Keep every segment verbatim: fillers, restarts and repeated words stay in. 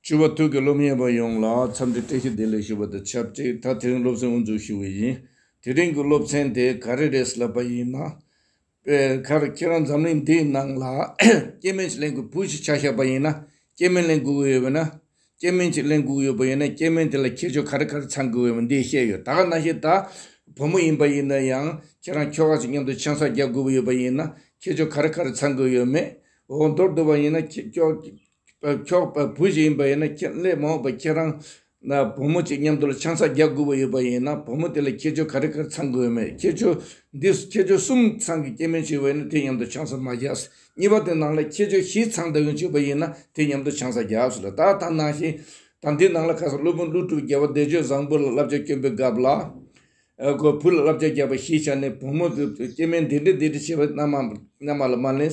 ཆུ་བ་ཐུགས་ཀྱི་སློབ་གཉེར་བ་ཡོངས་ལ་འཚམས་འདྲི་བཀྲ་ཤིས་བདེ་ལེགས་ཞུ་བ་དང་ཆབས་ཅིག་ད་དེ་རིང་སློབ་ཚན་དབུ་འཛུགས་ཞུ་བ་ཡིན། དེ་རིང་གི་སློབ་ཚན་དེ་ག་རེ་རེད་ལབ་པ་ཡིན་ན། པའི་ཁར་ཁྱེད་རང་འཛམ་གླིང་འདིའི་ནང་ལ་སྐྱེ་དམན་ཞིག་ལེན་དགོས། བུ་ཞིག་ཆ་བཞག་པ་ཡིན་ན་སྐྱེ་དམན་ལེན་དགོས་ཀྱི་ཡོད་པ་ན། སྐྱེ་དམན་ཅིག་ལེན་དགོས་ཀྱི་ཡོད་པ་ཡིན་ན་སྐྱེ་དམན་དེ་ལ་ཁྱད་ཆོས་ག་རེ་ག་རེ་ཚང་དགོས་ཡོད་པ་འདི་བཤད་ཡོད། ད་ག་ནང་བཞིན་ད་བུ་མོ་ཡིན་པ་ཡིན་ན་ཡང་ཁྱེད་རང་ཁྱོ་ག་ཅིག་མཉམ་དུ་ཆང་ས་རྒྱག་དགོས་ཀྱི་ཡོད་པ་ཡིན་ན་ཁྱད་ཆོས་ག་རེ་ག་རེ་ཚང་དགོས་ཡོད་མེད། འོ་མདོར་བསྡུ་བ་ཡིན་ན་ཁྱེད་ཁྱོ་ཁྱོ་བུ་ཞིག་ཡིན་པ་ཡིན་ན་ཁྱེད་སླད་མ་འོངས་པ་ཁྱེད་རང་ན་བུ་མོ་གཅིག་མཉམ་དུ་ལ་ཆང་ས་རྒྱག་དགོས་པ་ཡོད་པ་ཡིན་ན་བུ་མོ་དེ་ལ་ཁྱད་ཆོས་ག་རེ་ག་རེ་ཚང་དགོས་ཡོད་མེད། ཁྱད་ཆོས་འདི་ཁྱད་ཆོས་གསུམ་ཚང་གི་སྐྱེ་དམན་ཞིག་ཡོད་པ་ཡིན་ན་དེ་མཉམ་དུ་ཆང་ས་མ་རྒྱག་གཉིས་པ་དེ་ནང་ལ་ཁྱད་ཆོས་བཞི་ཚང་བསྡད་ཡོང་ཅིག་པ་ཡིན་ན་དེ་མཉམ་དུ་ཆང་ས་རྒྱག་ཟེར་ལ། ད་ད་ནང་བཞིན་ད་འདི་ནང་ལ་ཁ་སང་སློབ་དཔོན་ཀླུ་སྒྲུབ་རྒྱལ་བ་བདེ་སྤྱོད་བཟང་པོ་ལ་བསླབ་བྱ་བསྐྱོན་པའི་སྐབས་ལ། ཨ་ཁོ་བུ་ལ་བསླབ་བྱ་རྒྱག་པ་གཞི་བཞག་ནས་བུ་མོ་དེ་སྐྱེ་དམན་འདི་འདྲ་འདི་འདྲ་བྱེད་པ་མནའ་མ་མནའ་མ་ལ་མ་ལེན།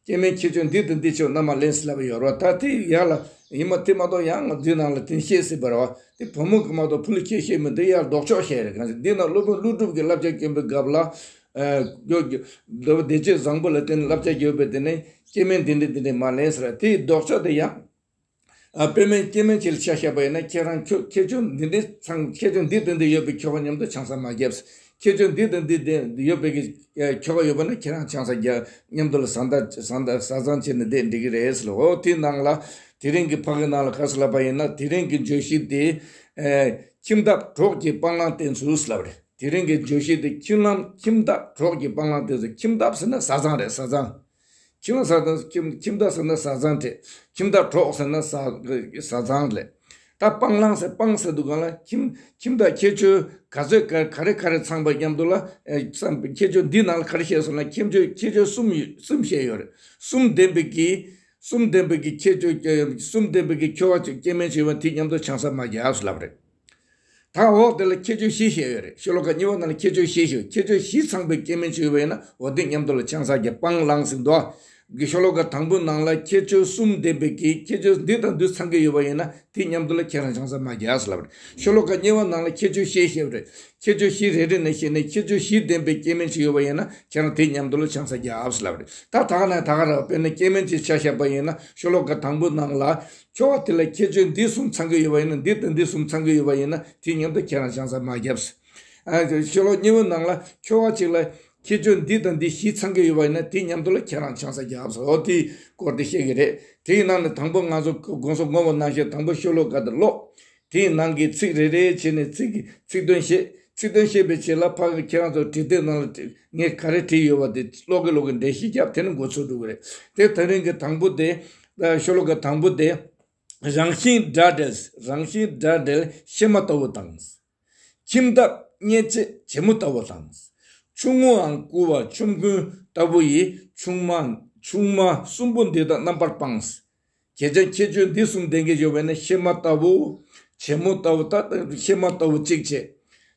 སྐྱེ་དམན་ཁྱེད་ཚོས་འདི་དང་འདི་བྱེད་པ་མནའ་མ་ལེན་ཟེར་ལབ་པ་ཡོད་རེད་བ། ད་དེ་ཡག་ལ་ཡིན་མ་དེ་མ་གཏོགས་ཡང་ང་འདི་ནང་ལ་དེ་བཤད་སྲིད་པ་རེད་བ། དེ་བུ་མོ་གི་མ་གཏོགས་བུ་ལ་ཁྱེད་བཤད་མི་འདི་ཡར་ལྡོག་ཕྱོགས་བཤད་རེད། གང་ཟེར་འདི་ནང་སློབ་དཔོན་ཀླུ་སྒྲུབ་ཀྱི་བསླབ་བྱ་བསྐྱོན་པའི་སྐབས་ལ། ཨ་ཡོ་ཡོ་འདོད་པ་བདེ་སྤྱོད་བཟང་པོ་ལ་བརྟེན་ནས་བསླབ་བྱ་བསྐྱོན་པའི་དེ་ནས་སྐྱེ་དམན་འདི་འདྲ་འདི་འདྲ་མ་ལེན་ཟེར་བ་དེའི་ལྡོག་ཕྱོགས་དེ་ཡང་། ཨ་དཔེ་མེད་སྐྱེ་དམན་ཅིག་ལ་ཆ་བཞག་པ་ཡིན་ན་ཁྱེད་རང་ཁྱོ་ཁྱེད་ཚོ་འདི་འདྲའི་ཚང་ཁྱེད་ཚོ་འདི་དང་འདི་ཡོད་པའི་ཁྱོ་ག་མཉམ་དུ་ཆང་ས་མ་བརྒྱབ། ཁྱེད་ཚོ་འདི་དང་འདི་དེ་ཡོད་པའི་གི་ཁྱོ་ག་ཡོད་པ་ན་ཁྱེད་རང་ཆང་ས་རྒྱག་མཉམ་དུ་ལ་བཟའ་ཟླ་བཟའ་ཟླ་བཟའ་ཚང་བྱས་ནས་བསྡད་འགྲིག་གི་རེད་ཟེར་ལ། འོ་དེའི་ནང་ལ་དེ་རིང་གི་ཕ་གི་ནང་ལ་ག་ཟེར་ལབ་པ་ཡིན་ན་དེ་རིང་གི་བརྗོད་གཞི་དེ་ཨེ་ཁྱིམ་ཐབ་གྲོགས་ཀྱི་སྤང་བླང་བསྟེན་ཚུལ་ཟེར་ལབ་རེད། དེ་རིང་གི་བརྗོད་གཞི་དེ་ཁྱིམ་ལམ་ཁྱིམ་ཐབ་གྲོགས་ཀྱི་སྤང་བླང་བསྟེན་ཚུལ། ཁྱིམ་ཐབ་ཟེར་ན་བཟའ་ཚང་རེད་བཟའ་ཚང་། ཁྱིམ་ལ་ཟ་དང་ཁྱིམ་ཁྱིམ་བདག་ཟེར་ན་བཟའ་ཚང་སྟེ། ཁྱིམ་བདག་གྲོགས་ཟེར་ན་བཟའ་བཟའ་ཚང་ལས། ད་སྤང་བླང་ཟེར་སྤང་ཟེར་དུས་སྒང་ལ་ཁྱིམ་ཁྱིམ་བདག་ཁྱེད་ཚོས་ག་ཚོད་ག་ག་རེ་ག་རེ་ཚང་པ་མཉམ་དུ་ལ་ཨེ་བསམ་ཁྱེད་ཚོས་འདི་ནང་ལ་ག་རེ་བཤད་སོང་ན་ཁྱེད་ཚོས་ཁྱེད་ཚོས་གསུམ་ཡོད་གསུམ་བཤད་ཡོད་རེད། གསུམ་ལྡན་པའི་གི་གསུམ་ལྡན་པའི་གི་ཁྱེད་ཚོས་གསུམ་ལྡན་པའི་གི་ཁྱོ་ག་ཅིག་སྐྱེ་དམན་ཅིག་ཡོད་པ་དེ་མཉམ་དུ་ཆང་ས་མ་རྒྱག་ཟེར་ལབ་རེད། ད་འོག་དེ་ལ་ཁྱད་ཆོས་བཞི་བཤད་ཡོད་རེད། ཤོ་ལོ་ཀ་གཉིས་པ་ནང་ལ་ཁྱད་ཆོས་བཞི་བཤད། ཁྱད་ཆོས་བཞི་ཚང་པའི་སྐྱེ་དམན་ཅིག་ཡོད་པ་ཡིན་ན་འོ་དེ་མཉམ་དུ་ལ་ཆང་ས་རྒྱག་སྤང་བླང་ཟེར་འདུག་གི། ཤོ་ལོ་ཀ་དང་པོ་ནང་ལ་ཁྱད་ཆོས་གསུམ་ལྡན་པའི་གི་ཁྱད་ཆོས་འདི་དང་འདི་ཚང་གི་ཡོད་པ་ཡིན་ན་དེ་མཉམ་དུ་ལ་ཁྱེད་རང་ཆང་ས་མ་རྒྱག་ཟེར་ལབ་རེད། ཤོ་ལོ་ཀ་གཉིས་པ་ནང་ལ་ཁྱད་ཆོས་བཤད་བཤད་རེད། ཁྱད་ཆོས་བཞི་རེ་རེ་ནས་བཤད་ནས་ཁྱད་ཆོས་བཞི་ལྡན་པའི་སྐྱེ་དམན་ཅིག་ཡོད་པ་ཡིན་ན་ཁྱེད་རང་དེ་མཉམ་དུ་ལ་ཆང་ས་རྒྱག་ཟེར་ལབ་རེད། ད་ད་ག་ནས་ད་ག་རེད། དཔེར་ན་སྐྱེ་དམན་ཅིག་ཆ་བཞག་པ་ཡིན་ན་ཤོ་ལོ་ཀ་དང་པོ་ནང་ལ། ཁྱོ་ག་དེ་ལ་ཁྱད་ཆོས་འདི་གསུམ་ཚང་གི་ཡོད་པ་ཡིན་ན་འདི་དང་འདི་གསུམ་ཚང་གི་ཡོད་པ་ཡིན་ན་དེ་མཉམ་དུ་ཁྱེད་རང་ཆང་ས་མ་བརྒྱབ། ཨ་ཤོ་ལོ་གཉིས་པ་ནང་ལ་ཁྱོ་ག་གཅིག་ལ་ཁྱད་ཆོས་འདི་དང་འདི་བཞི་ཚང་གི་ཡོད་པ་ཡིན་ན་དེ་མཉམ་དུ་ལ་ཁྱེད་རང་ཆང་ས་བརྒྱབ། འོ་དེའི་སྐོར་དེ་བཤད་ཀྱི་རེད། དེའི་ནང་ནས་དང་པོ་ང་ཚོ་དགོངས་སོ་ངོ་བོ་ནང་བཞིན་དང་པོ་ཤོ་ལོ་ཀ་དེ་ཀློག་དེའི་ནང་གི་ཚིག་རེ་རེ་བྱས་ནས་ཚིག་གི་ཚིག་དོན་བཤད། ཚིག་དོན་བཤད་པའི་རྗེས་ལ་ཕ་གི་ཁྱེད་རང་ཚོ་བྲིས་དེབ་ནང་ལ་ངས་ག་རེ་བྲིས་ཡོད་པ་དེ་ཀློག་གི་ཀློག་གི་འགྲེལ་བཤད་བརྒྱབ་དེ་ནས་འགོ་ཚུགས་འགྲོ་གི་རེད། དེ་དེ་རིང་གི་དང་པོ་དེ་ཤོ་ལོ་ཀ་དང་པོ་དེ། རང་བཞིན་དགྲ་འབྲེལ། རང་བཞིན་དགྲ་འབྲེལ་གཤེད་མ་ལྟ་བུ་དང་། ཁྱིམ་ཐབ་གཉེན་བཅས་བྱེད་མོ་ལྟ་བུ་དང་། ཆུང་ངུའང་བཀུར་བ་ཆོམ་རྐུན་ལྟ་བུ་ཡི། ཆུང་མ་ཆུང་མ་གསུམ་པོ་འདི་དག་རྣམ་པར་སྤངས། གལ་ཏེ་ཁྱད་ཆོས་འདི་གསུམ་ལྡན་གྱི་ཡོད་པས་ན་གཤེད་མ་ལྟ་བུ། བྱེད་མོ་ལྟ་བུ་ད་གཤེད་མ་ལྟ་བུ་གཅིག་བྱེད།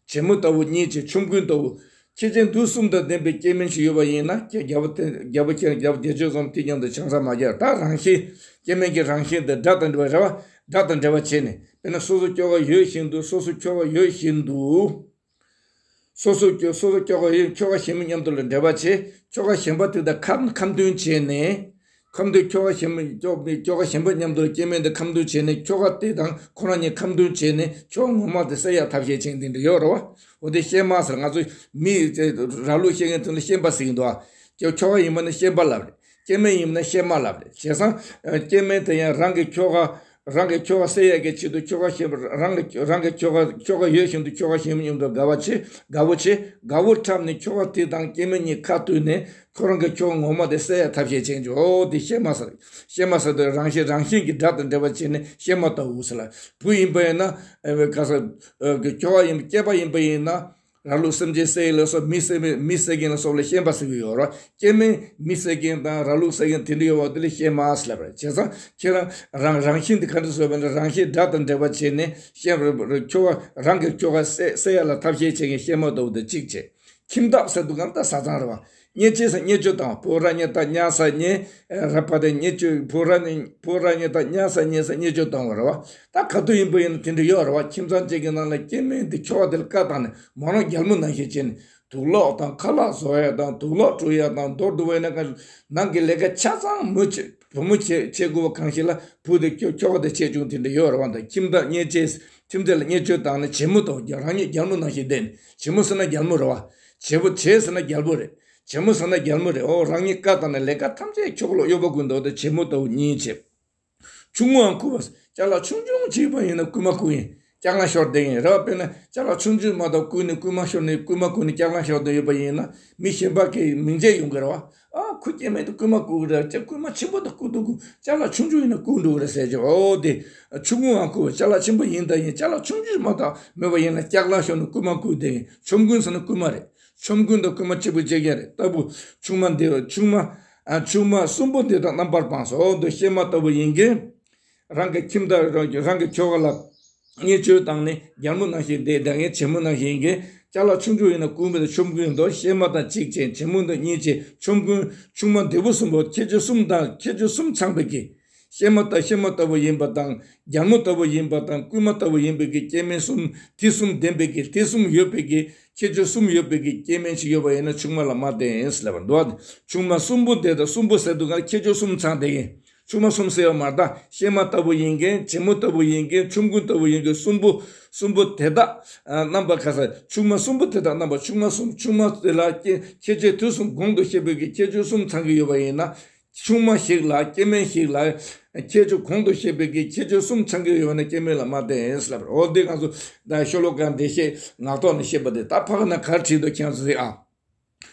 བྱེད་མོ་ལྟ་བུ་གཉིས་བྱེད། ཆོམ་རྐུན་ལྟ་བུ། ཁྱད་ཆོས་འདི་གསུམ་དང་ལྡན་པའི་སྐྱེ་དམན་ཞིག་ཡོད་པ་ཡིན་ན་ཁྱེད་རྒྱལ་པོ་དེ་རྒྱལ་པོ་ཁྱེད་རྒྱལ་པོ་བདེ་སྤྱོད་བཟང་པོ་དེ་མཉམ་དུ་ཆང་ས་མ་རྒྱག་ད་རང་བཞིན་སྐྱེ་དམན་གྱི་རང་བཞིན་དེ་དགྲ་དང་འདྲ་བ་རེད་བ། དགྲ་དང་འདྲ་བ་བྱས་ནས་དཔེར་ན་སོ་སོ་ཁྱོ་ག་ཡོད་བཞིན་དུ་སོ་སོ་ཁྱོ་ག་ཡོད་བཞིན་དུ། སོ་སོ་ཁྱོ་སོ་སོ་ཁྱོ་ག་ཡོད་ཁྱོ་ག་གཞན་མི་མཉམ་དུ་ལ་འབྲེལ་བ་བྱེད། ཁྱོ་ག་གཞན་པ་དེ་དང་ཁ་ཁ་འདོན་བྱས་ནས། ཁ་འདོན་ཁྱོ་ག་གཞན་པ་ཁྱོ་ཁྱོ་ག་གཞན་པ་མཉམ་དུ་ལ་སྐྱེ་དམན་དེ་ཁ་འདོན་བྱས་ནས་ཁྱོ་ག་དེ་དང་ཁོ་རང་གཉིས་ཁ་འདོན་བྱས་ནས་ཁྱོ་ག་ངོ་མ་དེ་བསད་ཡག་ཐབས་ཤེས་བྱེད་མཁན་དེ་འདྲ་ཡོད་རེད་བ། འོ་དེ་གཤེད་མ་ཟེར་ང་ཚོ་མི་ར་ལུག་བཤད་མཁན་དེ་ལ་གཤེད་པ་ཟེར་གྱི་འདུག་ཨ། ཁྱོ་ཁྱོ་ག་ཡིན་པ་ན་གཤེད་པ་ལབ་རེད། སྐྱེ་དམན་ཡིན་ན་གཤེད་མ་ལབ་རེད། བྱས་ཙང་སྐྱེ་དམན་དེ་ཡང་རང་གི་ཁྱོ་ག་རང་གི་ཁྱོ་ག་བསད་ཡག་གི་ཆེད་དུ་ཁྱོ་ག་གཞན་པ་རང་གི་རང་གི་ཁྱོ་ག་ཁྱོ་ག་ཡོད་བཞིན་དུ་ཁྱོ་ག་གཞན་པ་མཉམ་དུ་དགའ་བ་བྱེད་དགའ་བོ་བྱེད་དགའ་བོ་འཁྲབ་ནས་ཁྱོ་ག་དེ་དང་སྐྱེ་དམན་གཉིས་ཁ་གཏུགས་ནས་ཁོ་རང་གི་ཁྱོ་ག་ངོ་མ་དེ་བསད་ཡག་ཐབས་ཤེས་བྱེད་ཀྱི་འོ་དེ་གཤེད་མ་ཟེར། གཤེད་མ་ཟེར་དུས་རང་བཞིན་རང་བཞིན་གྱི་དགྲ་དང་འབྲེལ་བ་བྱས་ནས་གཤེད་མ་ལྟ་བུ་ཟེར་ལ། བུ་ཡིན་པ་ཡིན་ན་ཨེ་ག་ས་ཨེ་ཁྱོ་ག་ཡིན་སྐྱེས་པ་ཡིན་པ་ཡིན་ན། ར་ལུག་སེམས་ཅན་བསད་ཡིན་ལ་སོགས་མི་བསད་མི་མི་བསད་མཁན་ལ་སོགས་ལ་གཤེད་པ་ཟེར་གྱི་ཡོད་རེད། སྐྱེ་དམན་མི་བསད་མཁན་དང་ར་ལུག་བསད་མཁན་དེ་འདྲ་ཡོད་པ་དེ་ལ་གཤེད་མ་ཟེར་ལབ་རེད། བྱས་ཙང་ཁྱེད་རང་རང་རང་བཞིན་དེ་ག་འདྲ་བཟོས་པ་ན་རང་བཞིན་དགྲ་དང་འབྲེལ་བ་བྱས་ནས་གཤེད་པ་ཁྱོ་ག་རང་གི་ཁྱོ་ག་བསད་བསད་ཡག་ལ་ཐབས་ཤེས་བྱེད་མཁན་གཤེད་མ་ལྟ་བུ་དེ་གཅིག་བྱས། ཁྱིམ་ཐབ་ཟེར་དུས་གང་ལྟར་བཟའ་ཚང་རེད་བ། གཉེན་བཅས་ཟེར་བརྙས་བཅོས་བཏང་བ། བུ་ར་ཉེ་ད་གཉའ་ས་ཉེ། ར་ཕ་དེ་བརྙས་བཅོས་བུ་ར་ཉེ་བུ་ར་ཉེ་ད་གཉའ་ས་ཉེ་ཟེར་བརྙས་བཅོས་བཏང་བ་རེད་བ། ད་ག་དུས་ཡིན་པ་ཡིན་ན་དེ་འདྲ་ཡོད་རེད་བ། ཁྱིམ་ཚང་གཅིག་གི་ནང་ལ་སྐྱེ་དམན་དེ་ཁྱོ་ག་དེ་ལ་བཀའ་བཏང་ནས་མོ་རང་རྒྱལ་མོ་ནང་བཞིན་བྱས་ནས་དུག་ལོག་དང་ཁ་ལག་བཟོ་ཡག་དང་དུག་ལོག་བཀྲུ་ཡག་དང་མདོར་བསྡུ་བ་ཡིན་ན་ནང་གི་ལས་ཀ་ཆ་ཚང་མོས་བྱེད། བུ་མོ་བྱེད་བྱེད་དགོས་པ་གང་ཞིག་ལ་བུ་དེ་ཁྱོ་ཁྱོ་ག་དེ་བྱེད་བཅུག་དེ་འདྲ་ཡོད་རེད་བ། ད་ཁྱིམ་བདག་བརྙས་བཅོས། ཁྱིམ་མཚེས་ལ་བརྙས་བཅོས་བཏང་ནས་བྱེད་མོ་དང་རང་ཉིད་རྒྱལ་མོ་ནང་བཞིན་བསྡད་ནས། བྱེད་མོ་ཟེར་ན་རྒྱལ་མོ་རེད་བ། བྱེད་པོ་བྱེད་ཟེར་ན་རྒྱལ་པོ་རེད། བྱེད་མོ་ཟེར་ན་རྒྱལ་མོ་རེད། ཨོ་རང་ཉིད་བཀའ་བཏང་ནས་ལས་ཀ་ཐམས་ཅད་ཁྱོ་ག་ལ་གཡོག་པོ་བསྐོས་འདུག་དེ་བྱེད་མོ་ལྟ་བུ་བརྙས་བྱེད། ཆུང་ངུའང་བཀུར་བ། ཅ་ལག་ཆུང་ཆུང་ཅིག་པ་ཡིན་ན་རྐུན་མ་རྐུ་ཡིན། སྐྱག་ལང་ཤོར་བསྡད་ཡིན་རེད་བ། དཔེར་ན་ཅ་ལག་ཆུང་ཆུང་མ་གཏོགས་རྐུ་ནས་རྐུན་མ་ཤོར་ནས་རྐུན་མ་རྐུ་ནས་སྐྱག་ལང་ཤོར་བསྡད་ཡོད་པ་ཡིན་ན་མི་གཞན་པ་གིས་མིང་ཆད་ཡོང་གི་རེད་བ། ཨ་ཁུ་སྐྱེ་དམན་དེ་རྐུན་མ་རྐུ་གི་རེད། ཅེ་རྐུན་མ་ཆེན་པོ་དེ་རྐུ་འདུག་གོ། ཅ་ལག་ཆུང་ཆུང་ཡིན་ན་རྐུ་འགྲོ་གི་རེད་ཟེར་གྱི། ཨོ་དེ་ཆུང་ངུའང་བཀུར་བ། ཅ་ལག་ཆེན་པོ་ཡིན་ད་ཡིན་ཅ་ལག་ཆུང་ཆུང་མ་གཏོགས་མེད་པ་ཡིན་ན་སྐྱག་ལང་ཤོར་ནས་རྐུན་མ་རྐུ་བསྡད་ཡིན། ཆོམ་རྐུན་ཟེར་ན་རྐུན་མ་རེད། ཆོམ་རྐུན་དང་རྐུན་མ་གཅིག་པུ་གཅིག་རྐྱང་རེད། ལྟ་བུ་ཆུང་མ་འདི་ཆུང་མ། ཨ་ཆུང་མ་གསུམ་པོ་འདི་དག་རྣམ་པར་སྤངས་སོ། འོ་འདི་གཤེད་མ་ལྟ་བུ་ཡིན་གྱི། རང་གི་ཁྱིམ་བདག་རང་གི་ཁྱོ་ག་ལ་བརྙས་བཅོས་བཏང་ནས་རྒྱལ་མོ་ནང་བཞིན་བསྡད་བསྡད་མཁན་བྱེད་མོ་ནང་བཞིན་ཡིན་གྱི། ཅ་ལག་ཆུང་ཆུང་ཡིན་ན་རྐུན་མ་དང་ཆོམ་རྐུན་དང་གཤེད་མ་དང་གཅིག་བྱས། བྱེད་མོ་དང་གཉིས་བྱས། ཆོམ་རྐུན་ཆུང་མ་འདི་པོ་གསུམ་པོ་ཁྱད་ཆོས་གསུམ་དང་ཁྱད་ཆོས་གསུམ་ཚང་བའི་གི། གཤེད་མ་ལྟ་གཤེད་མ་ལྟ་བུ་ཡིན་པ་དང་རྒྱལ་མོ་ལྟ་བུ་ཡིན་པ་དང་རྐུན་མ་ལྟ་བུ་ཡིན་པའི་གི་སྐྱེ་དམན་གསུམ། དེ་གསུམ་ལྡན་པའི་གི་དེ་གསུམ་ཡོད་པའི་གི་ཁྱད་ཆོས་གསུམ་ཡོད་པའི་གི་སྐྱེ་དམན་ཞིག་ཡོད་པ་ཡིན་ན་ཆུང་མ་ལ་མ་བསྟེན་ཟེར་ལབ་པ་འདུག་བ། ཆུང་མ་གསུམ་པོ་དེ་དང་གསུམ་པོ་ཟེར་དུས་ག་ཁྱད་ཆོས་གསུམ་ཚང་བསྡད་མཁན། ཆུང་མ་གསུམ་ཟེར་བ་མ་རེད་ད། གཤེད་མ་ལྟ་བུ་ཡིན་མཁན། བྱེད་མོ་ལྟ་བུ་ཡིན་མཁན། ཆོམ་རྐུན་ལྟ་བུ་ཡིན་མཁན་གསུམ་པོ། གསུམ་པོ་དེ་དག་རྣམ་པ་ག་ས་ཆུང་མ་གསུམ་པོ་དེ་དག་རྣམ་པ་ཆུང་མ་གསུམ་ཆུང་མ་དེ་ལ་ཁྱད་ཁྱད་ཆོས་དུས་གསུམ་གོང་དུ་བཤད་པའི་གི་ཁྱད་ཆོས་གསུམ་ཚང་གི་ཡོད་པ་ཡིན་ན། ཆུང་མ་ཞིག་ལ་སྐྱེ་དམན་ཞིག་ལ་ཁྱད་ཆོས་གོང་དུ་བཤད་པའི་གི་ཁྱད་ཆོས་གསུམ་ཚང་གི་ཡོད་ན་སྐྱེ་དམན་ལ་མ་བསྟེན་ཟེར་ལབ་རེད། འོ་འདི་ང་ཚོ་ད་ཤོ་ལོ་ཀ་འགྲེལ་བཤད་ངག་ཐོག་ནས་བཤད་པ་དེ་ད་ཕ་གི་ན་ག་རེ་བྲིས་འདུག་ཁྱེད་ཚོ་གཟིགས་ཨ།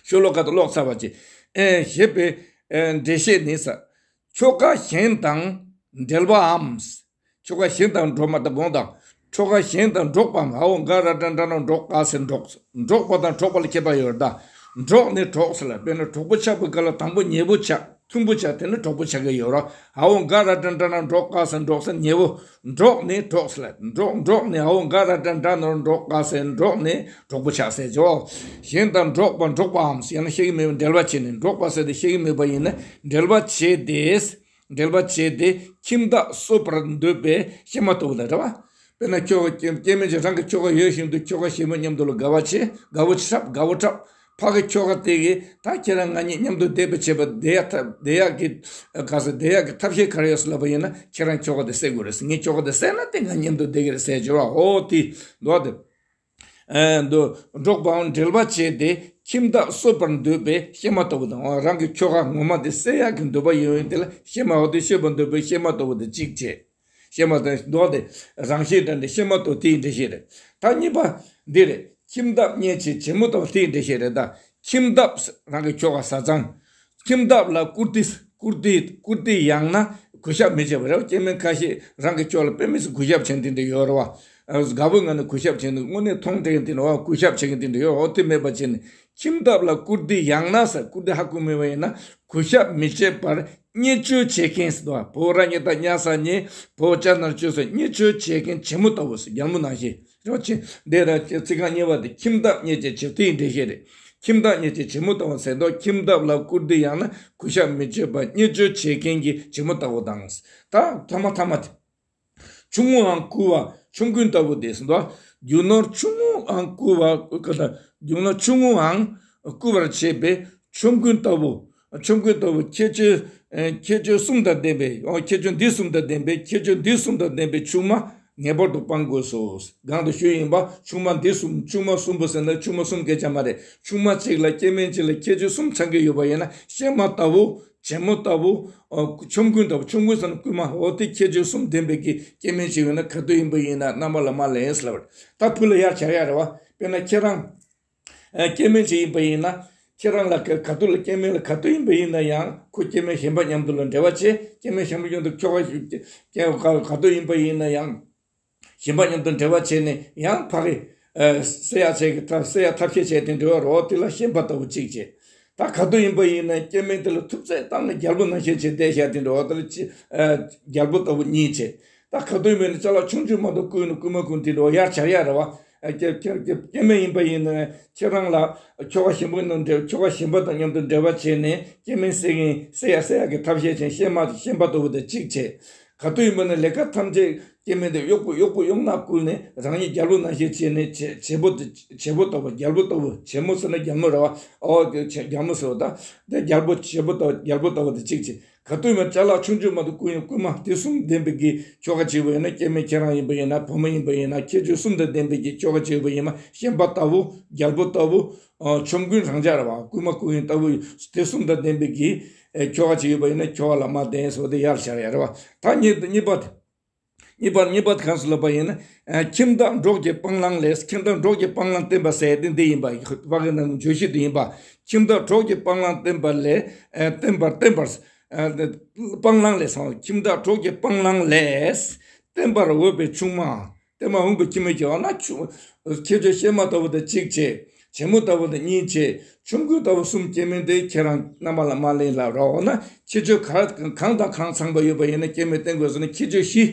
ཤོ་ལོ་ཀ་དེ་ཀློག་ཚར་བ་ཅིག་ཨེ་ཞེས་པའི་ཨེ་འགྲེལ་བཤད་ནི་ས། ཁྱོ་ག་གཞན་དང་འབྲེལ་བའམ། ཁྱོ་ག་གཞན་དང་འགྲོགས་མ་ད་དགོངས་དག་ཁྱོ་ག་གཞན་དང་འགྲོགས་པའམ། འ་འོག་ག་ར་བཏགས་འགྲ་ན་འགྲོགས་ག་ས་འགྲོགས། འགྲོགས་པ་དང་འགྲོགས་པ་ལ་ཁྱད་པར་ཡོད་རེད་ད། འགྲོགས་ནས་གྲོགས་ཟེར་ལ། དཔེར་ན་གྲོགས་པོ་ཆགས་པའི་སྐབས་ལ་དང་པོ་ཉེ་པོ་ཆགས། མཐུན་པོ་ཆགས། དེ་ནི་གྲོགས་པོ་ཆགས་ཀྱི་ཡོད་རེད། འ་འོག་ག་ར་བཏགས་འགྲ་ན་འགྲོགས་ག་ས་འགྲོགས་ཟེར་ཉེ་པོ། འགྲོགས་ནས་གྲོགས་ཟེར་ལ། འགྲོགས་འགྲོགས་ནས་འ་འོག་ག་ར་བཏགས་འགྲ་ན་འགྲོགས་ག་ས་འགྲོགས་ནས་གྲོགས་པོ་ཆགས་ཟེར་ཅོ། གཞན་དང་འགྲོགས་པ་འགྲོགས་པའམ་ཟེར་ཡང་ན་བཤད་ཀྱི་མེད་པ་འབྲེལ་བ་བྱས་ནས། འགྲོགས་པ་ཟེར་ཏེ་བཤད་ཀྱི་མེད་པ་ཡིན་ན་འབྲེལ་བ་བྱས་ཏེ། འབྲེལ་བ་བྱས་ཏེ་ཁྱིམ་བདག་གསོད་པར་འདོད་པའི་གཤེད་མ་ལྟ་བུ་དང་འདྲ་བ། དཔེར་ན་ཁྱོ་ག་སྐྱེ་སྐྱེ་དམན་ཅིག་རང་གི་ཁྱོ་ག་ཡོད་བཞིན་དུ་ཁྱོ་ག་གཞན་པ་མཉམ་དུ་ལ་དགའ་བ་བྱེད། དགའ་བོ་འཁྲབ། དགའ་བོ་འཁྲབ། ཕ་གི་ཁྱོ་ག་དེ་གིས་ད་ཁྱེད་རང་ང་གཉིས་མཉམ་དུ་བསྡད་པ་བྱེད་པ་བསྡད་ཡག་ཐབས་བསྡད་ཡག་གི་ག་ས་བསྡད་ཡག་གི་ཐབས་ཤེས་ག་རེ་ཡོད་ཟེར་ལབ་པ་ཡིན་ན་ཁྱེད་རང་ཁྱོ་ག་དེ་བསད་དགོས་རེད་ཟེར། ངའི་ཁྱོ་ག་དེ་བསད་ན་དེ་ང་མཉམ་དུ་བསྡད་ཀྱི་རེད་ཟེར་བྱེད་བ། ཨོ་དེ་འདུག་བ་དེ། ཨེ་འདུག་འགྲོགས་པའམ་འབྲེལ་བ་བྱས་ཏེ་ཁྱིམ་བདག་གསོད་པར་འདོད་པའི་གཤེད་མ་ལྟ་བུ་དང་། རང་གི་ཁྱོ་ག་ངོ་མ་དེ་བསད་ཡག་གི་འདོད་པ་ཡོད་ཡོད་དེ་ལ་གཤེད་མ་འོ་དེ་གསོད་པར་འདོད་པའི་གཤེད་མ་ལྟ་བུ་དེ་གཅིག་བྱས། གཤེད་མ་དང་འདུག་བ་དེ་རང་བཞིན་འདྲ་འདྲ་གཤེད་མ་ལྟ་བུ་དེའི་འགྲེལ་བཤད་རེད། ད་གཉིས་པ་འདི་རེད། ཁྱིམ་བདག་བརྙས་བྱེད་བྱེད་མོ་ལྟ་བུ་དེའི་འགྲེལ་བཤད་རེད་ད། ཁྱིམ་བདག་རང་གི་ཁྱོ་ག་བཟའ་ཚང་། ཁྱིམ་བདག་ལ་བཀུར་སྟི་བཀུར་སྟི་བཀུར་སྟི་ཡང་ན་གུས་ཞབས་མི་བྱེད་པ་རེད། སྐྱེ་དམན་ཁ་ཤས་རང་གི་ཁྱོ་ག་ལ་དཔེ་མི་སྲིད་གུས་ཞབས་བྱེད་མཁན་དེ་འདྲ་ཡོད་རེད་བ། དགའ་བོའི་ངང་ནས་གུས་ཞབས་བྱེད་མཁན་དངོས་གནས་མཐོང་དྲན་དེ་འདྲ་བ་གུས་ཞབས་བྱེད་མཁན་དེ་འདྲ་ཡོད། འོ་དེ་མེད་པ་བྱས་ནས་ཁྱིམ་བདག་ལ་བཀུར་སྟི་ཡང་ན་ས་བཀུར་སྟི་ཧ་གོ་མེད་པ་ཡིན་ན་གུས་ཞབས་མི་བྱེད་པར་བརྙས་བཅོས་བྱེད་མཁན་ཟེར་བ། བོ་ར་ཉེ་ད་ཉ་ས་ཉེ་བོ་ཅ་ན་ར་བཅོས་སོ་བརྙས་བཅོས་བྱེད་མཁན་བྱེད་མོ་ལྟ་བུ་ཟེར་རྒྱལ་མོ་ནང་བཞིན། རོ་ཆེ། འདི་ར་ཚིག་རྐང་གཉིས་པ་དེ་ཁྱིམ་བདག་བརྙས་བཅོས་བྱེད་མཐུན་འགྲེལ་བཤད་རེད། ཁྱིམ་བདག་བརྙས་བཅོས་བྱེད་མོ་ལྟ་བུ་ཟེར་དོ། ཁྱིམ་བདག་ལ་བཀུར་སྟི་ཡང་ན་གུས་ཞབས་མི་བྱེད་པ་བརྙས་བཅོས་བྱེད་མཁན་གྱི་བྱེད་མོ་ལྟ་བུ་དང་། ད་ཐ་མ་ཐ་མ་དེ། ཆུང་ངུའང་བཀུར་བ་ཆོམ་རྐུན་ལྟ་བུ་དེ་ཟེར་དོ། རྒྱུ་ནོར་ཆུང་ངུའང་བཀུར་བ་ཀ་ད་རྒྱུ་ནོར་ཆུང་ངུའང་བཀུར་བར་བྱེད་པའི་ཆོམ་རྐུན་ལྟ་བུ། ཆོམ་རྐུན་ལྟ་བུ་ཁྱད་ཆོས་ཨེ་ཁྱད་ཆོས་གསུམ་དང་ལྡན་པའི། ཨོ་ཁྱད་ཆོས་འདི་གསུམ་དང་ལྡན་པའི་ཁྱད་ཆོས་འདི་གསུམ་དང་ལྡན་པའི་ཆུང་མ་ངེས་པར་དུ་སྤང་དགོས་སོ། གོང་དུ་ཞུས་ཡིན་པ་ཆུང་མ་འདི་གསུམ་ཆུང་མ་གསུམ་པོ་ཟེར་ན་ཆུང་མ་གསུམ་སྐད་ཆ་མ་རེད། ཆུང་མ་གཅིག་ལ་སྐྱེ་དམན་གཅིག་ལ་ཁྱད་ཆོས་གསུམ་ཚང་གི་ཡོད་པ་ཡིན་ན་གཤེད་མ་ལྟ་བུ་བྱེད་མོ་ལྟ་བུ་ཨོ་ཆོམ་རྐུན་ལྟ་བུ་ཆོམ་རྐུན་ཟེར་ན་རྐུན་མ་འོ་དེ་ཁྱད་ཆོས་གསུམ་ལྡན་པའི་གི་སྐྱེ་དམན་ཅིག་ཡོད་ན་ག་དུས་ཡིན་པ་ཡིན་ན་རྣམ་པ་ལ་མ་ལེན་ཟེར་ལབ་རེད། ད་བུ་ལ་ཡར་བྱར་ཡག་རེད་བ། དཔེར་ན་ཁྱེད་རང་ཨ་སྐྱེ་དམན་ཅིག་ཡིན་པ་ཡིན་ན། ཁྱེད་རང་ལ་ག་ག་དུས་ལ་སྐྱེ་དམན་ལ་ག་དུས་ཡིན་པ་ཡིན་ན་ཡང་ཁོ་སྐྱེ་དམན་གཞན་པ་མཉམ་དུ་ལ་འབྲེལ་བ་བྱེད། སྐྱེ་དམན་གཞན་པ་མཉམ་དུ་ཁྱོ་ག་ཞིག་སྐྱེ་ག་ག་དུས་ཡིན་པ་ཡིན་ན་ཡང་གཞན་པ་མཉམ་དུ་འབྲེལ་བ་བྱས་ནས་ཡང་ཕ་གི་ཨ་བསད་ཡག་བྱེད་ཀྱི་ཐབས་བསད་ཡག་ཐབས་ཤེས་བྱས་དེ་འབྲེལ་བ་རོགས་དེ་ལ་གཤེད་པ་ལྟ་བུ་གཅིག་བྱེད། ད་ག་དུས་ཡིན་པ་ཡིན་ན་སྐྱེ་དམན་དེ་ལ་ཐུབ་ཚོད་བཏང་ནས་རྒྱལ་པོ་ནང་བཞིན་བྱེད་བསྡད་བཞག་དེ་འབྲེལ་བ་དེ་ལ་ཅི་ཨ་རྒྱལ་པོ་ལྟ་བུ་གཉིས་བྱེད། ད་ག་དུས་མིན་ན་ཅ་ལག་ཆུང་ཆུང་མ་གཏོགས་རྐུ་ནས་རྐུན་མ་རྐུ་དེ་འགྲོ་ཡར་བྱར་ཡག་རེད་བ། ཨ་སྐྱེ་སྐྱེ་སྐྱེ་སྐྱེ་དམན་ཡིན་པ་ཡིན་ན་ཁྱེད་རང་ལ་ཁྱོ་ག་གཞན་པ་ནང་འབྲེལ་ཁྱོ་ག་གཞན་པ་དང་མཉམ་དུ་འབྲེལ་བ་བྱས་ནས་སྐྱེ་དམན་བསད་མཁན་བསད་ཡག་བསད་ཡག་གི་ཐབས་ཤེས་བྱས་གཤེད་མ་གཤེད་པ་ལྟ་བུ་དེ་གཅིག་བྱས། ག་དུས་ཡིན་པ་ན་ལས་ཀ་ཐམས་ཅད་སྐྱེ་དམན་དེ་གཡོག་པོ་གཡོག་པོ་གཡོག་ནག་བསྐུལ་ནས་རང་ཉིད་རྒྱལ་པོ་ནང་བཞིན་བྱས་ནས་བྱེད་བྱེད་པོ་དེ་བྱེད་པོ་ལྟ་བུ་རྒྱལ་པོ་ལྟ་བུ་བྱེད་མོ་ཟེར་ན་རྒྱལ་མོ་རེད་བ། ཨོ་དེ་བྱེད་རྒྱལ་མོ་ཟེར་བ་ད་དེ་རྒྱལ་པོ་བྱེད་པོ་ལྟ་བུ་རྒྱལ་པོ་ལྟ་བུ་དེ་གཅིག་བྱས། ག་དུས་མ་ཅ་ལག་ཆུང་ཆུང་མ་གཏོགས་རྐུ་ཡང་རྐུན་མ་དེ་གསུམ་ལྡན་པའི་གི་ཁྱོ་ག་བྱས་པ་ཡིན་ན། སྐྱེ་དམན་ཁྱེད་རང་ཡིན་པ་ཡིན་ན། བུ་མོ་ཡིན་པ་ཡིན་ན། ཁྱད་ཆོས་གསུམ་དང་ལྡན་པའི་གི་ཁྱོ་ག་བྱས་པ་ཡིན་ན། ཤན་པ་ལྟ་བུ། རྒྱལ་པོ་ལྟ་བུ། ཨ། ཆོམ་རྐུན་རང་ཅག་རེད་བ། རྐུན་མ་རྐུ་མཁན་ལྟ་བུ། དེ་གསུམ་དང་ལྡན་པའི་གི་ཨེ་ཁྱོ་ག་ཅིག་ཡོད་པ་ཡིན་ན་ཁྱོ་ག་ལ་མ་བརྟེན་ཟེར་བ་དེ་ཡར་བཞག་ཡ་རེད་བ། ད་གཉིས་གཉིས་པ་དེ། གཉིས་པ་གཉིས་པ་དེ་གང་ཟེར་ལབ་པ་ཡིན་ན། ཨ། ཁྱིམ་བདག་གྲོགས་ཀྱི་སྤང་བླང་ལས། ཁྱིམ་བདག་གྲོགས་ཀྱི་སྤང་བླང་བསྟེན་པ་ཟེར་དེ་འདི་ཡིན་པ། ཕ་གི་ནང་བརྗོད་གཞི་འདི་ཡིན་པ། ཁྱིམ་བདག་གྲོགས་ཀྱི་སྤང་བླང་བསྟེན་པ་ལས། ཨ། བསྟེན་པར་བསྟེན་པར། ཨ། སྤང་བླང་ལས་སོང་། ཁྱིམ་བདག་གྲོགས་ཀྱི་སྤང་བླང་ལས། བསྟེན་པར་འོས་པའི་ཆུང་མ། བསྟེན་པར་འོས་པའི་ཆུང་མ་ཅིག་ཡོད་ན་ཆུང་། ཁྱེད་ཆོས་གཤེད་མ་ལྟ་བུ་དང་གཅིག་བྱེད། བྱེད་མོ་ལྟ་བུ་དང་གཉིས་བྱེད། ཆོམ་རྐུན་ལྟ་བུ་གསུམ། སྐྱེ་དམན་དེ་ཁྱེད་རང་རྣམ་པ་ལ་མ་ལེན་ལབ་རོགས། འོ་ན་ཁྱེད་ཆོས་ག་གང་དང་གང་ཚང་པ་ཡོད་པ་ཡིན་ན་སྐྱེ་དམན་བསྟེན་དགོས་ཟེར་ན། ཁྱེད་ཆོས་བཞི།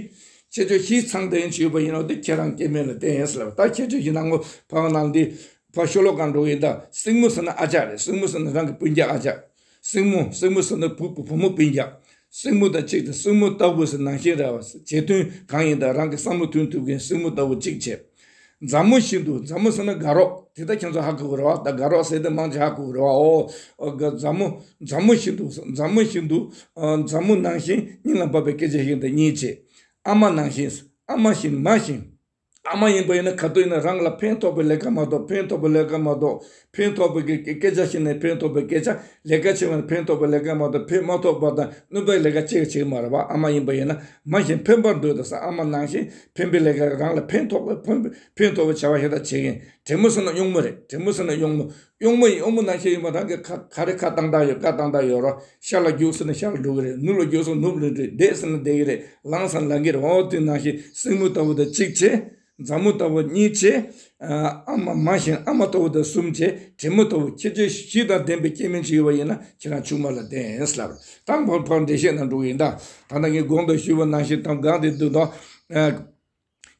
ཁྱེད་ཆོས་བཞི་ཚང་བསྡད་ཡིན་ཅིག་ཡོད་པ་ཡིན་ན། འོ་དེ་ཁྱེད་རང་སྐྱེ་དམན་ལ་བསྟེན་ཟེར་ལབ། ད་ཁྱེད་ཆོས་བཞི་ནང་གོ་ཕ་གི་ནང་འདི། ཕ་ཤོ་ལོ་ཀ་འགྲོ་གི་ཡིན་ད། སྲིང་མོ་ཟེར་ན་ཨ་ཅག་རེད། སྲིང་མོ་ཟེར་ན་རང་གི་སྤུན་ཀྱག་ཨ་ཅག། སྲིང་མོ། སྲིང་མོ་ཟེར་ན་བུ་བུ་བུ་མོ་སྤུན་ཀྱག། སྲིང་མོ་དང་གཅིག་དང་། སྲིང་མོ་ལྟ་བུ་ཟེར་ནང་བཞིན་རེད་བ། བྱེད་དོན་གང་ཡིན་དང་རང་གི་བསམ་བློ་མཐུན་ཐུབ་མཁན་སྲིང་མོ་ལྟ་བུ་གཅིག་བྱེད། མཛའ་མོ་བཞིན་དུ། མཛའ་མོ་ཟེར་ན་དགའ་རོགས། དེ་ད་ཁྱེད་ཚོ་ཧ་གོ་གི་རེད་བ། ད་དགའ་རོགས་ཟེར་དེ་མང་ཆེ་ཧ་གོ་གི་རེད་བ། འོ། འོ། དགའ། མཛའ་མོ། མཛའ་མོ་བཞིན་དུ། མཛའ་མོ་བཞིན་དུ། ཨ། མཛའ་མོ་ནང་བཞིན་སྙིང་ལ་འབབ་པའི་སྐད་ཆ་བཤད་དང་གཉིས་བྱེད། ཨ་མ་ནང་བཞིན། ཨ་མ་བཞིན། མ་བཞིན། ཨ་མ་ཡིན་པ་ཡིན་ན་ག་དུས་ཡིན་ན་རང་ལ་ཕན་ཐོགས་པའི་ལས་ཀ་མ་གཏོགས། ཕན་ཐོགས་པའི་ལས་ཀ་མ་གཏོགས། ཕན་ཐོགས་པའི་གི་སྐད་ཆ་བཤད་ནས་ཕན་ཐོགས་པའི་སྐད་ཆ། ལས་ཀ་བྱེད་པ་ནས་ཕན་ཐོགས་པའི་ལས་ཀ་མ་གཏོགས། ཕན་མ་ཐོགས་པ་དང་གནོད་པའི་ལས་ཀ་ཅི་ཡང་བྱེད་ཀྱི་མ་རེད་བ། ཨ་མ་ཡིན་པ་ཡིན་ན། མ་བཞིན་ཕན་པར་འདོད་དང་ཟེར། ཨ་མ་ནང་བཞིན་ཕན་པའི་ལས་ཀ། རང་ལ་ཕན་ཐོགས་པའི། ཕན། ཕན་ཐོགས་པའི་བྱ་བ་ཞིག་ད་བྱེད་མཁན། བྲན་མོ་ཟེར་ན་གཡོག་མོ་རེད། བྲན་མོ་ཟེར་ན་གཡོག་མོ། གཡོག་མོ་ཡིན། གཡོག་མོ་ནང་བཞིན་ཡིན་པ། རང་གི་ཁ་ག་རེ་ཁ་བཏང་བཏང་ཡོད། བཀའ་བཏང་བཏང་ཡོད་རོགས། ཤར་ལ་རྒྱུགས་ཟེར་ན་ཤར་ལ་འགྲོ་གི་རེད། ནུབ་ལ་རྒྱུགས་ཟེར་ན་ནུབ་ལ་འགྲོ། བསྡད་ཟེར་ན་བསྡད་ཀྱི་རེད། ལངས་ཟེར་ན་ལངས་ཀྱི་རེད། འོ་དེ་ནང་བཞིན་སྲིང་མོ་ལྟ་བུ་དང་གཅིག་བྱས། མཛའ་མོ་ལྟ་བུ་གཉིས་བྱས། ཨ་མ། མ་བཞིན་ཨ་མ་ལྟ་བུ་དང་གསུམ་བྱས། བྲན་མོ་ལྟ་བུ། ཁྱད་ཆོས་བཞི་དང་ལྡན་པའི་སྐྱེ་དམན་ཅིག་ཡོད་པ་ཡིན་ན་ཁྱེད་རང་ཆུང་མ་ལ་བསྟེན་ལབ། ད་ཕར་ཕར་འགྲེལ་བཤད་ནང་འགྲོ་གི་ཡིན། ད་ད་ལྟ་ངས་གོང་དུ་ཞུས་པ་ནང་བཞིན་དང་གང་དེ་འདུག་དང་། ཨ།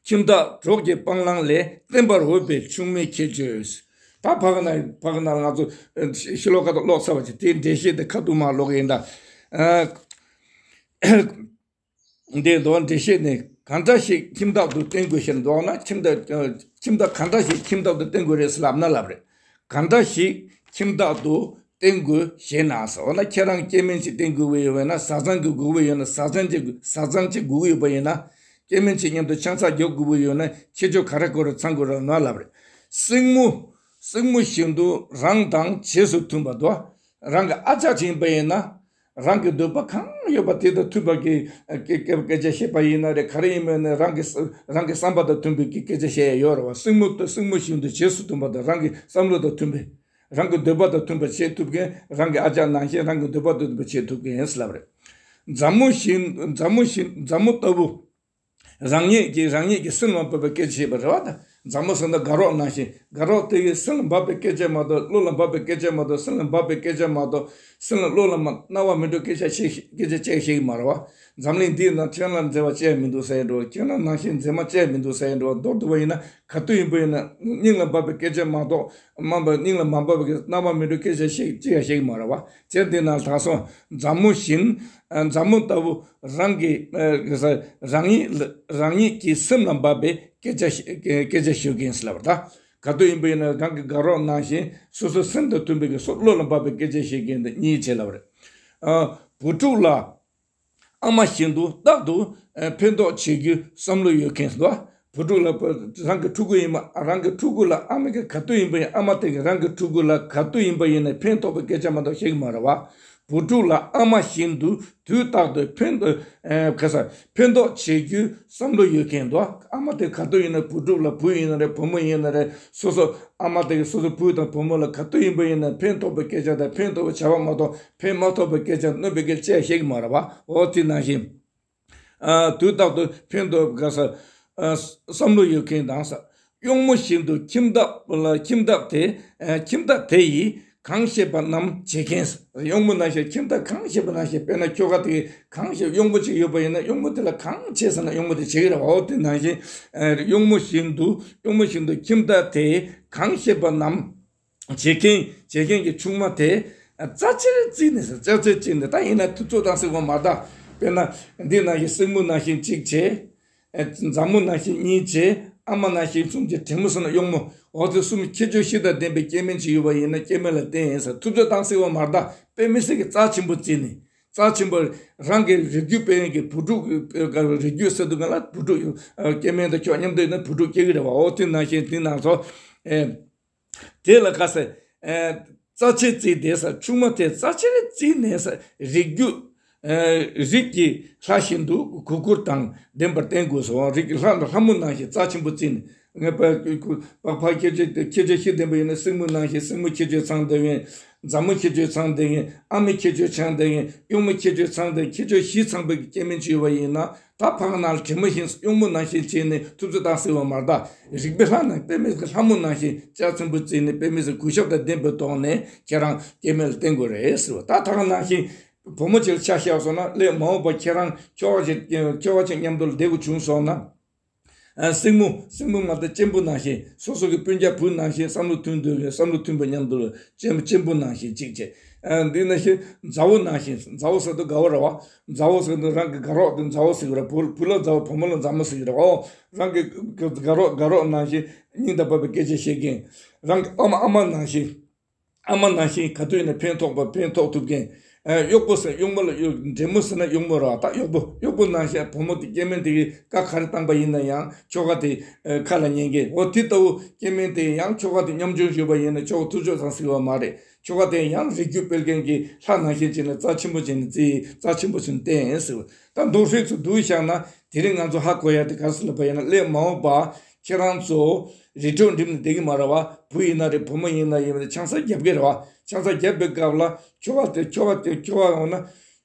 ཁྱིམ་བདག་གྲོགས་ཀྱི་སྤང་བླང་ལས། བསྟེན་པར་འོས་པའི་ཆུང་མའི་ཁྱད་ཆོས། ད་ཕ་གི་ན། ཕ་གི་ན་ང་ཚོ་ཨ་ཤི་ལོ་ཀ་ཏོ་ཀློག་ཚར་བ་ཅིག་དེའི་འགྲེལ་བཤད་དེ་ཁ་ཐུག་མར་ཀློག་གི་ཡིན་ད། ཨ། འདི་མདོ་འགྲེལ་བཤད་ནི། གང་འདྲ་ཞིག་ཁྱིམ་བདག་ཏུ་བསྟེན་དགོས་ཞེ་ན། མདོར་ན་ཁྱིམ་བདག་ཁྱིམ་བདག་གང་འདྲ་ཞིག་ཁྱིམ་བདག་ཏུ་བསྟེན་དགོས་རེད་ཟེར་ལབ་ན་ལབ་རེད། གང་འདྲ་ཞིག་ཁྱིམ་བདག་ཏུ་བསྟེན་དགོས་ཞེ་ན་ཟེར། འོ་ན་ཁྱེད་རང་སྐྱེ་དམན་ཅིག་བསྟེན་དགོས་པ་ཡོད་ན། བཟའ་ཚང་གི་དགོས་པ་ཡོད་ན། བཟའ་ཚང་ཅིག་བཟའ་ཚང་ཅིག་དགོས་ཀྱི་ཡོད་པ་ཡིན་ན། སྐྱེ་དམན་ཅིག་མཉམ་དུ་ཆང་ས་རྒྱག་དགོས་པ་ཡོད་ན། ཁྱེད་ཚོ་ག་རེ་དགོས་རེད། ཚང་དགོས་རེད་ན་ལབ་རེད། སྲིང་མོ། སྲིང་མོ་བཞིན་དུ་རང་དང་རྗེས་སུ་མཐུན་པ་དང་། རང་གི་ཨ་ཅག་ཅིག་ཡིན་པ་ཡིན་ན། རང་གི་འདོད་པ་གང་ཡོད་པ་དེ་དང་མཐུན་པ་གི་སྐད་སྐད་སྐད་ཆ་བཤད་པ་ཡིན་ན་རེད། ག་རེ་ཡིན་པ་ཡིན་ན་རང་གི་རང་གི་བསམ་པ་དང་མཐུན་པའི་གི་སྐད་ཆ་བཤད་ཡ་ཡོད་རེད་བ། སྲིང་མོ་དང་སྲིང་མོ་བཞིན་དུ་རྗེས་སུ་མཐུན་པ་དང་། རང་གི་བསམ་བློ་དང་མཐུན་པའི། རང་གི་འདོད་པ་དང་མཐུན་པ་བྱེད་ཐུབ་མཁན། རང་གི་ཨ་ཅག་ནང་བཞིན་རང་གི་འདོད་པ་དང་མཐུན་པ་བྱེད་ཐུབ་མཁན་ལབ་རེད། མཛའ་མོ་བཞིན། མཛའ་མོ་བཞིན། མཛའ་མོ་ལྟ་བུ། རང་ཉིད་ཀྱིས་རང་ཉིད་ཀྱི་སེམས་ལ་འབབ་པའི་སྐད་ཆ་བཤད་པ་རེད་བ། ད་མཛའ་མོ་ཟེར་ན་དགའ་རོགས་ནང་བཞིན། དགའ་རོགས་དེ་གི་སེམས་ལ་འབབ་པའི་སྐད་ཆ་མ་གཏོགས། བློ་ལ་འབབ་པའི་སྐད་ཆ་མ་གཏོགས། སེམས་ལ་འབབ་པའི་སྐད་ཆ་མ་གཏོགས། སེམས་ལ། བློ་ལ་མ། རྣ་བར་མི་འགྲོ་སྐད་ཆ་བཤད། སྐད་ཆ་བཤད་ཤེས་ཀྱི་མ་རེད་བ། འཛམ་གླིང་འདིའི་ནང་ཁྱེད་རང་ལ་མཛེས་པ་ཅི་ཡང་མི་འདུག་ཟེར་ཡ་འགྲོ། ཁྱེད་རང་ནང་བཞིན་མཛེས་མ་ཅི་ཡང་མི་འདུག་ཟེར་ཡ་འགྲོ། མདོར་བསྡུ་བ་ཡིན་ན། ག་དུས་ཡིན་པ་ཡིན་ན་སྙིང་ལ་འབབ་པའི་སྐད་ཆ་མ་གཏོགས། མ་འབབ། སྙིང་ལ་མ་འབབ་པའི་རྣ་བར་མི་འགྲོ་སྐད་ཆ་བཤད། ཅི་ཡང་བཤད་ཀྱི་མ་རེད་བ། དེར་འདི་ན་ད་སོང་། མཛའ་མོ་བཞིན། ཨ། མཛའ་མོ་ལྟ་བུ། རང་གི། ཨ། ག་ས། རང་ཉིད་ལ། རང་ཉིད་ཀྱི་སེམས་ལ་འབབ་པའི་སྐད་ཆ་ཞིག་སྐད་ཆ་ཤོད་མཁན་ཟེར་ལབ་པ་རེད། ད་ག་དུས་ཡིན་པ་ཡིན་ན་རང་གི་དགའ་རོགས་ནང་བཞིན་སོ་སོའི་སེམས་དང་མཐུན་པའི་གི་སོ། བློ་ལ་འབབ་པའི་སྐད་ཆ་བཤད་མཁན་དེ་གཉིས་བྱས་ལབ་པ་རེད། ཨ། བུ་ཕྲུག་ལ། ཨ་མ་བཞིན་དུ་རྟག་ཏུ། ཨ། ཕན་ཐོགས་བྱེད་རྒྱུའི་བསམ་བློ་ཡོད་མཁན་དོ། བུ་ཕྲུག་ལ། བུ། རང་གི་ཕྲུ་གུ་ཡིན་པ། རང་གི་ཕྲུ་གུ་ལ་ཨ་མ་གིས་ག་དུས་ཡིན་པ་ཡིན། ཨ་མ་དེ་གིས་རང་གི་ཕྲུ་གུ་ལ་ག་དུས་ཡིན་པ་ཡིན་ན་ཕན་ཐོགས་པའི་སྐད་ཆ་མ་གཏོགས་བཤད་ཀྱི་མ་རེད་བ། བུ་ཕྲུག་ལ་ཨ་མ་བཞིན་དུ་དུས་རྟག་ཏུ་ཕན། ཨ། ག་ས། ཕན་ཐོགས་བྱེད་རྒྱུའི་བསམ་བློ་ཡོད་མཁན་དོ། ཨ་མ་དེ་ག་དུས་ཡིན་ན་བུ་ཕྲུག་ལ། བུ་ཡིན་ན་རེད། བུ་མོ་ཡིན་ན་རེད། སོ་སོ། ཨ་མ་དེ་གིས་སོ་སོ་བུ་དང་བུ་མོ་ལ་ག་དུས་ཡིན་པ་ཡིན་ན་ཕན་ཐོགས་པའི་སྐད་ཆ་དང་ཕན་ཐོགས་པའི་བྱ་བ་མ་གཏོགས། ཕན་མ་ཐོགས་པའི་སྐད་ཆ། གནོད་པའི་སྐད་ཆ་བཤད་ཀྱི་མ་རེད་བ། འོ་དེ་ནང་བཞིན། ཨ། དུས་རྟག་ཏུ་ཕན་ཐོགས། ག་ས། ཨ། བསམ་བློ་ཡོད་མཁན་དང་ས། གཡོག་མོ་བཞིན་དུ་ཁྱིམ་བདག་ལ། ཁྱིམ་བདག་དེ། ཨ། ཁྱིམ་བདག་དེ་ཡིས་གང་བཤད་པ་རྣམས་བྱེད་མཁན། གཡོག་མོ་ནང་བཞིན། ཁྱིམ་བདག་གང་བཤད་པ་ནང་བཞིན། དཔེར་ན་ཁྱོ་ག་དེ་གིས་གང་བཤད། གཡོག་མོ་ཅིག་ཡོད་པ་ཡིན་ན་གཡོག་མོ་དེ་ལ་གང་བྱེད་ཟེར་ན་གཡོག་མོ་དེ་བྱེད་ཀྱི་རེད་བ། འོ་དེ་ནང་བཞིན། ཨ། གཡོག་མོ་བཞིན་དུ། གཡོག་མོ་བཞིན་དུ་ཁྱིམ་བདག་དེས་གང་བཤད་པ་རྣམས་བྱེད་མཁན། བྱེད་མཁན་གྱི་ཆུང་མ་དེ་རྩ་ཆེར་བརྩིས་ནས་ཟེར། རྩ་ཆེར་བརྩིས་ནས། ད་ཡིན་ན་ཐུབ་ཚོད་བཏང་སྲིད་པ་མ་རེད་ད། དཔེར་ན་འདི་ནང་བཞིན་སྲིང་མོ་ནང་བཞིན་གཅིག་བྱས། ཨ། མཛའ་མོ་ནང་བཞིན་གཉིས་བྱས། ཨ་མ་ནང་བཞིན་གསུམ་བྱས། བྲན་མོ་ཟེར་ན་གཡོག་མོ། འོ་དེ་གསུམ་ཁྱད་ཆོས་བཞི་དང་ལྡན་པའི་སྐྱེ་དམན་ཅིག་ཡོད་པ་ཡིན་ན་སྐྱེ་དམན་ལ་བརྟེན་ཡིན་ཟེར། ཐུབ་ཚོད་བཏང་སྲིད་པ་མ་རེད་ད། དཔེ་མི་སྲིད་ཀྱི་རྩ་ཆེན་པོ་བརྩིས་ནས། རྩ་ཆེན་པོ་རང་གི་རིགས་རྒྱུད་སྤེལ་མཁན་གྱི་བུ་ཕྲུག་རིགས་རྒྱུད་ཟེར་དུས་སྒང་ལ་བུ་ཕྲུག་སྐྱེ་དམན་དང་ཁྱོད་མཉམ་དུ་ཡིན་ན་བུ་ཕྲུག་སྐྱེ་གི་རེད་བ། འོ་དེ་ནང་བཞིན་དེ་ནང་ཚོ། དེ་ལ་ག་ཟེར། རྩ་ཆེ་བརྩིས་ཏེ་ཟེར། ཆུང་མ་དེ་རྩ་ཆེར་བརྩིས་ནས་ཟེར། རིགས་རྒྱུད། རིགས་ཀྱི་ལྷ་བཞིན་དུ་གུས་བཀུར་དང་ལྡན་པར་བསྟེན་དགོས་སོ། རིགས་ཀྱི་ལྷ་ལྷ་མོ་ནང་བཞིན་རྩ་ཆེན་པོ་བརྩིས་ནས། ངས་པ་པ་ཕ་ཁྱད་ཆོས་ཁྱད་ཆོས་བཞི་ལྡན་པ་ཡིན་ན་སྲིང་མོ་ནང་བཞིན་སྲིང་མོ་ཁྱད་ཆོས་ཚང་ལྡན་མཁན། མཛའ་མོ་ཁྱད་ཆོས་ཚང་ལྡན་མཁན། ཨ་མའི་ཁྱད་ཆོས་ཚང་ལྡན་མཁན། གཡོག་མོ་ཁྱད་ཆོས་ཚང་ལྡན། ཁྱད་ཆོས་བཞི་ཚང་པའི་སྐྱེ་དམན་ཅིག་ཡོད་པ་ཡིན་ན། ད་ཕ་ནང་ལ་དྲིན་མོ་བཞིན་གཡོག་མོ་ནང་བཞིན་བྱས་ནས་ཐུབ་ཚོད་བཏང་སྲིད་པ་མ་རེད་ད། རིག་པའི་ལྷ་ནང་དཔེ་མི་སྲིད་ལྷ་མོ་ནང་བཞིན་རྩ་ཆེན་པོ་བརྩིས་ནས་དཔེ་མི་སྲིད་གུས་ཞབས་དང་ལྡན་པའི་ཐོག་ནས་ཁྱེད་རང་སྐྱེ་དམན་ལ་བསྟེན་དགོས་རེད་ཟེར་བ། ད་ད་ག་ནང་བཞིན་བུ་མོ་ཅིག་ལ་ཆ་བཞག་སོང་ན་སླད་མ་འོངས་པ་ཁྱེད་རང་ཁྱོ་ག་ཅིག་ཁྱོ་ག་ཅིག་མཉམ་དུ་ལ་བསྡད་དགོས་བྱུང་སོང་ན། ཨ་སྲིང་མོ་སྲིང་མོ་མ་གཏོགས་གཅེན་པོ་ནང་བཞིན་སོ་སོ་གི་སྤུན་ཀྱག་བུ་ནང་བཞིན་བསམ་བློ་མཐུན་འདོད་ཀྱི་བསམ་བློ་མཐུན་པ་མཉམ་དུ་གཅེན་གཅེན་པོ་ནང་བཞིན་གཅིག་བྱས། ཨ་འདི་ནང་བཞིན་མཛའ་བོ་ནང་བཞིན་མཛའ་བོ་ཟེར་དུས་དགའ་བོ་རེད་བ། མཛའ་བོ་ཟེར་དུས་རང་གི་དགའ་རོགས་དེ་མཛའ་བོ་ཟེར་གི་རེད། བུ་བུ་ལ་མཛའ་བོ་བུ་མོ་ལ་མཛའ་མོ་ཟེར་གི་རེད་བ། རང་གི་དགའ་རོགས་དགའ་རོགས་ནང་བཞིན་སྙིང་དང་བབས་པའི་སྐད་ཆ་བཤད་མཁན། རང་གི་ཨ་མ་ཨ་མ་ནང་བཞིན། ཨ་མ་ནང་བཞིན་ག་དུས་ཡིན་ན་ཕན་ཐོགས་པ་ཕན་ཐོགས་ཐུབ་མཁན། ཨ་གཡོག་པོ་ཟེར་གཡོག་མོ་ལ་གཡོག་འདྲེ་མོ་ཟེར་ན་གཡོག་མོ་རེད་བ། ད་གཡོག་པོ་གཡོག་པོ་ནང་བཞིན་བུ་མོ་དེ་སྐྱེ་དམན་དེ་གིས་བཀའ་ག་རེ་བཏང་པ་ཡིན་ན་ཡང་ཁྱོ་ག་དེ་ཨ་ཁ་ལ་ཉན་མཁན། འོ་དེ་ལྟ་བུ་སྐྱེ་དམན་དེ་ཡང་ཁྱོ་ག་དེ་ཉམ་ཆུང་ཞུས་པ་ཡིན་ན་ཁྱོ་ག་ཐུབ་ཚོད་ཚང་སྲིད་པ་མ་རེད། ཁྱོ་ག་དེ་ཡང་རིགས་རྒྱུད་སྤེལ་མཁན་གྱི་ལྷ་ནང་བཞིན་བྱས་ནས་རྩ་ཆེན་པོ་བྱས་ནས་བརྩི། རྩ་ཆེན་པོ་བྱས་ནས་བསྟེན་ཟེར་བ། ད་མདོར་བསྡུས་སུ་བསྡུས་བཞག་ན། དེ་རིང་ང་ཚོ་ཧ་གོ་ཡ་དེ་ག་རེ་ཟེར་ལབ་པ་ཡིན་ན། སླད་མ་འོངས་པ་ཁྱེད་རང་ཚོ་རི་ཁྲོད་འགྲིམ་ནས་བསྡད་ཀྱི་མ་རེད་བ། བུ་ཡིན་ན་རེད། བུ་མོ་ཡིན་ན་ཡིན་པ་དེ་ཆང་ས་བརྒྱབ་ཀྱི་རེད་བ། ཆང་ས་བརྒྱབ་པའི་སྐབས་ལ་ཁྱོ་ག་དེ་ཁྱོ་ག་དེ་ཁྱོ་ག་འོང་ན།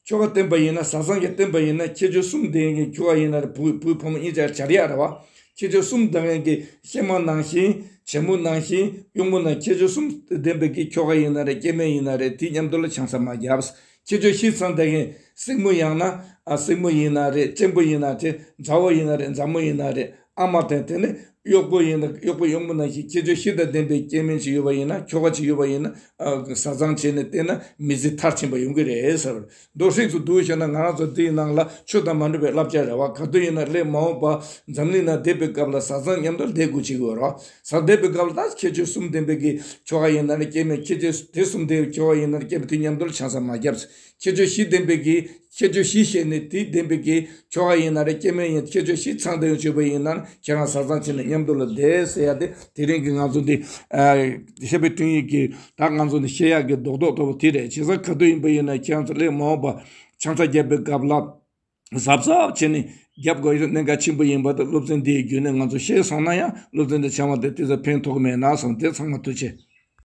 ཁྱོ་ག་བསྟེན་པ་ཡིན་ན། བཟའ་ཚང་གི་བསྟེན་པ་ཡིན་ན། ཁྱད་ཆོས་གསུམ་ལྡན་གྱི་ཁྱོ་ག་ཡིན་ན་རེད། བུ་བུ་བུ་མོ་གཉིས་ཆར་སྦྱར་ཡག་རེད་བ། ཁྱད་ཆོས་གསུམ་ལྡན་གྱི་གཤེད་མ་ནང་བཞིན་བྱེད་མོ་ནང་བཞིན་གཡོག་མོ་ནང་ཁྱད་ཆོས་གསུམ་ལྡན་པའི་གི་ཁྱོ་ག་ཡིན་ན་རེད། སྐྱེ་དམན་ཡིན་ན་རེད། དེ་མཉམ་དུ་ལ་ཆང་ས་མ་བརྒྱབ། ཁྱད་ཆོས་བཞི་ཚང་ལྡན་གྱི་སྲིང་མོ་ཡང་ན་ཨ་སྲིང་མོ་ཡིན་ན་རེད། གཅེན་པོ་ཡིན་ན་རེད། མཛའ་བོ་ཡིན་ན་རེད། མཛའ་མོ་ཡིན་ན་རེད། ཨ་མ་དང་དེ་ནས་གཡོག་པོ་ཡིན་ན་གཡོག་པོ་གཡོག་མོ་ནང་བཞིན་ཁྱད་ཆོས་བཞི་དང་ལྡན་པའི་སྐྱེ་དམན་ཅིག་ཡོད་པ་ཡིན་ན། ཁྱོ་ག་ཅིག་ཡོད་པ་ཡིན་ན། ཨ་བཟའ་ཚང་བྱས་ནས་བསྟེན་ན་མི་ཚེ་མཐར་ཕྱིན་པ་ཡོང་གི་རེད་ཟེར་བ། མདོར་བསྡུས་སུ་བསྡུས་བྱས་ན་ང་རང་ཚོ་འདིའི་ནང་ལ་ཆོས་དང་མ་འདྲེས་པའི་བསླབ་བྱ་རེད་བ། ག་དུས་ཡིན་ན་སླད་མ་འོངས་པ་འཛམ་གླིང་ནང་བསྡད་པའི་སྐབས་ལ་བཟའ་ཚང་མཉམ་དུ་བསྡད་དགོས་ཀྱི་ཡོད་རེད་བ། བཟའ་བསྡད་པའི་སྐབས་ལ་ད་ཁྱད་ཆོས་གསུམ་ལྡན་པའི་གི་ཁྱོ་ག་ཡིན་ན་རེད། སྐྱེ་དམན། ཁྱད་ཆོས་དེ་གསུམ་ལྡན་པའི་ཁྱོ་ག་ཡིན་ན་རེད། སྐྱེ་དམན་དེ་མཉམ་དུ་ལ་ཆང་ས་མ་བརྒྱབ། ཁྱད་ཆོས་བཞི་ལྡན་པའི་གི་ཁྱད་ཆོས་བཞི་བཤད་ནས། དེ་ལྡན་པའི་གི་ཁྱོ་ག་ཡིན་ན་རེད། སྐྱེ་དམན་ཡིན། ཁྱད་ཆོས་བཞི་ཚང་ལྡན་བྱས་པ་ཡིན་ན་ཁྱེད་རང་བཟའ་ཚང་བྱས་ནས་མཉམ་དུ་ལ་བསྡད་ཟེར་ཡ་དེ་དེ་རིང་གི་ང་ཚོ་འདི་ཨ་བཤད་པའི་དྲིན་ཡིག་གི་ད་ང་ཚོ་འདི་བཤད་ཡག་གི་རྡོག་རྡོག་ལྟ་བུ་དེ་རེད། བྱས་ཙང་ག་དུས་ཡིན་པ་ཡིན་ན་ཁྱེད་རང་ཚོ་སླད་མ་འོངས་པ་ཆང་ས་བརྒྱབ་པའི་སྐབས་ལ་གཟབ་གཟབ་བྱས་ནས་རྒྱབ་དགོས་ཡ་གནད་འགག་ཆེན་པོ་ཡིན་པ་དེ་སློབ་ཚན་འདིའི་བརྒྱུད་ནས་ང་ཚོ་ཤེས་སོང་ན་ཡང་། སློབ་ཚན་འདི་བྱུང་བ་དེ་དེ་ཚོ་ཕན་ཐོགས་མེད་ན་བསམ། དེ་ཚང་མ་ཐུགས་རྗེ་ཆེ།